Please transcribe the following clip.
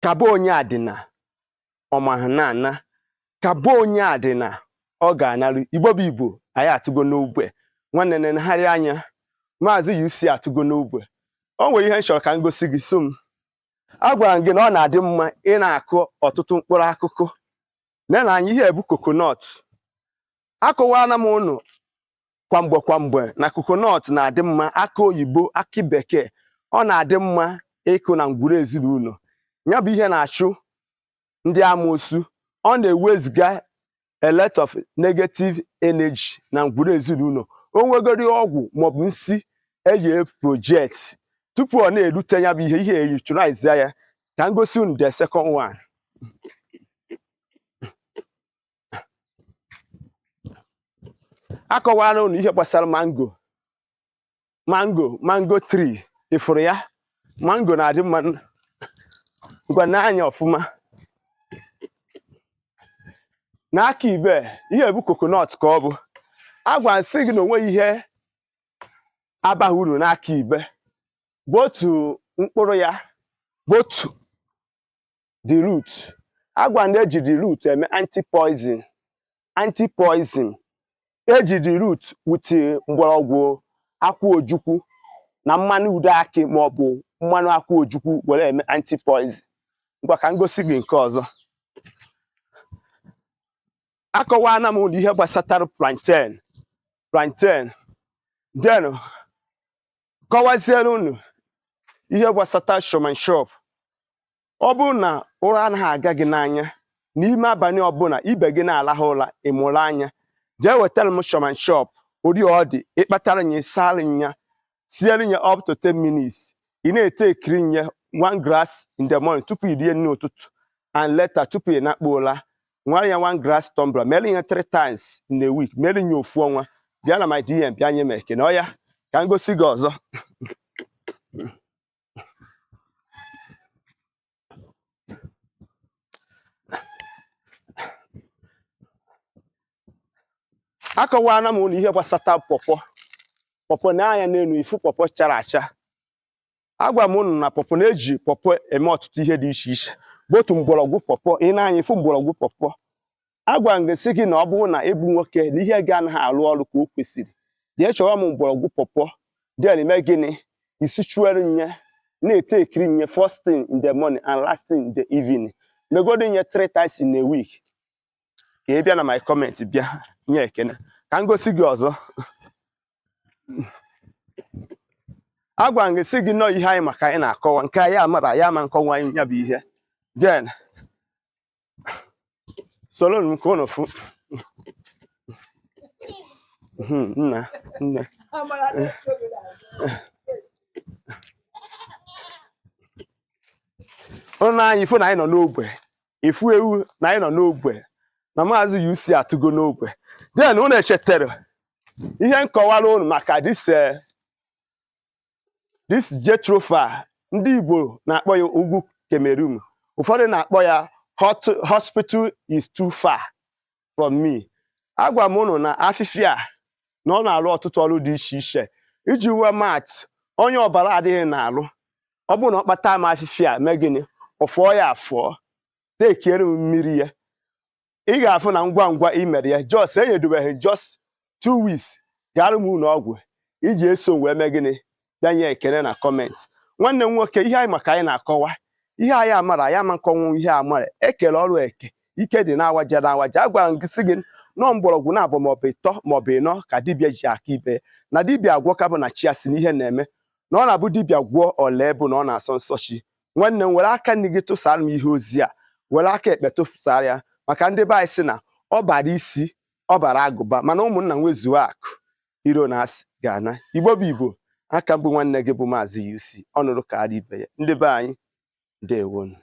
Ka be onye adịna ọmahụ na-ana, ka be onye adịna ọ ga-analụ. Igbo bụ Igbo, anyị atụgo n'ogbe. Nwanne, nenegharị anya, Maazị UC atụgo n'ogbe. O nwere ihe m chọrọ ka m gosi gị. So m agwara m gị na ọ na-adị mma ị na-akụ ọtụtụ mkpụrụ akụkụ. Nena anya, ihe ebu coconut. Akọwara m ụnụ kwamgbe kwamgbe na coconut na-adị mma, akụ oyibo, akị bekee, ọ na-adị mma ịkụ na ngwuru ezinụlọ. Ya bụ ihe na-achụ ndị amoosu, ọ na-eweziga a lot of negative energy na ngwuru ezinụlọ. O nwegori ọgwụ maọbụ nsi eji project tupu ọ na-erute ya bụ ihe, ihe neutralize ya. Ka m gosi unu the second one. Akọwara unu ihe gbasara mango, mango, mango tree. Ịfụrụ ya? Mango na-adị mma. Ngwa, n'anya ọfụma n'aka ibe, ihe bụ coconut ka ọ bụ. Agwa nsị gị na onweghị ihe abaghị uru n'aka ibe bụ otu mkpụrụ ya, bụ otu the root. Agwa na-eji the root eme anti-poison, anti-poison. Eji the root with mgbọrọgwụ akwụ ojukwu na mmanụ ude akị maọbụ mmanụ akwụ ojukwu were eme anti-poison. Ngwa, ka m gosi gị nke ọzọ. Akọwana m ụlọ ihe gbasatara plantain, plantain, then kọwaziere unu ihe gbasata shop. Ọ bụrụ na ụra anaghị aga gị n'anya n'ime abalị ọbụla, ibe gị na-alahụ ụra, ịmụrụ anya, jee wetara m shop ori ọ dị ịkpatara nya, ịsara nya, siere nya up to 10 minutes. Ị na-ete ekiri nye one glass in the morning tupu i rie nri ụtụtụ, and later tupu ị na-akpọ ụra, nwere ya one glass tumbler. Mere ya 3 times in a week, mere ya ofu ọnwa, bịa na my DM, bịa nye m ekene. Ọ ya ka m gosi gị ọzọ. Akọwana m ụlọ ihe gbasata pọpọ. Pọpọ na-anya n'elu, ifu pọpọ chara acha. Agwa m ụnụ na pọpọ na-eji pọpọ eme ọtụtụ ihe dị iche iche, bụ otu mgbọrọgwụ pọpọ. Ị na-anya ifu mgbọrọgwụ pọpọ. Agwa m gị sị gị na ọ bụrụ na ịbụ nwoke na ihe gị anaghị arụ ọrụ ka o kwesịrị, jee chọrọ m mgbọrọgwụ pọpọ, then ime gịnị? Isichuere nye, na-ete ekiri nye first thing in the morning and last thing in the evening. Megodo nye 3 times in a week, ka ị bịa na my comment bịa nye ekene. Ka m gosi gị ọzọ. Agwa m gị sị gị nọọ ihe anyị maka anyị na-akọwa nke anyị amara ya ama nkọwa anyị ya bụ ihe. Then soro m ka unu fụ. Nna nne ụnụ anyị fụ na anyị nọ n'ogbe, ifu ewu na anyị nọ n'ogbe na Maazị UC atụgo n'ogbe. Then unu echetara ihe nkọwara unu maka this this Jatropha. Ndị Igbo na-akpọ ya ugwu Cameroon, ụfọdụ na-akpọ ya hospital is too far from me. Agwa m unu na afịfịa na ọ na-arụ ọtụtụ ọrụ dị iche iche. Iji wee mat, onye ọbara adịghị na-arụ, ọ bụrụ na ọ kpata m afịfịa, mee gịnị? Ọ fụọ ya afụọ, tekiere m mmiri ya, ị ga-afụ na ngwa ngwa ị mere ya, just enyedobeghị just 2 weeks, gara m ụlọ ọgwụ iji eso wee mee gịnị? Bịa nye ekele na comment. Nwanne m nwoke, ihe anyị maka anyị na-akọwa ihe anyị amara ya ama nkọnwụ ihe amara ekele ọrụ eke ike dị na-awaja na awaja. Agwara m gị sị gị nọọ mgbọrọgwụ na-abụ maọbụ ịtọ maọbụ ịnọ ka dibịa ji aka ibe na dibịa agwọ ka bụ na chi ya si n'ihe na-eme na ọ na-abụ dibịa gwọọ ole bụ na ọ na-asọ nsọ chi. Nwanne m, were aka nri gị tụsara m ihe ozi a, were aka ekpe tụsara ya, maka ndị be anyị sị na ọ bara isi ọ bara agụba, mana ụmụnna nwezuo akụ iro na asị ga-ana. Igbo bụ Igbo, aka mbụ nwanne gị bụ Maazị UC. Ọ nụrụ ka ara ibe ya. Ndị be anyị, ndewonu.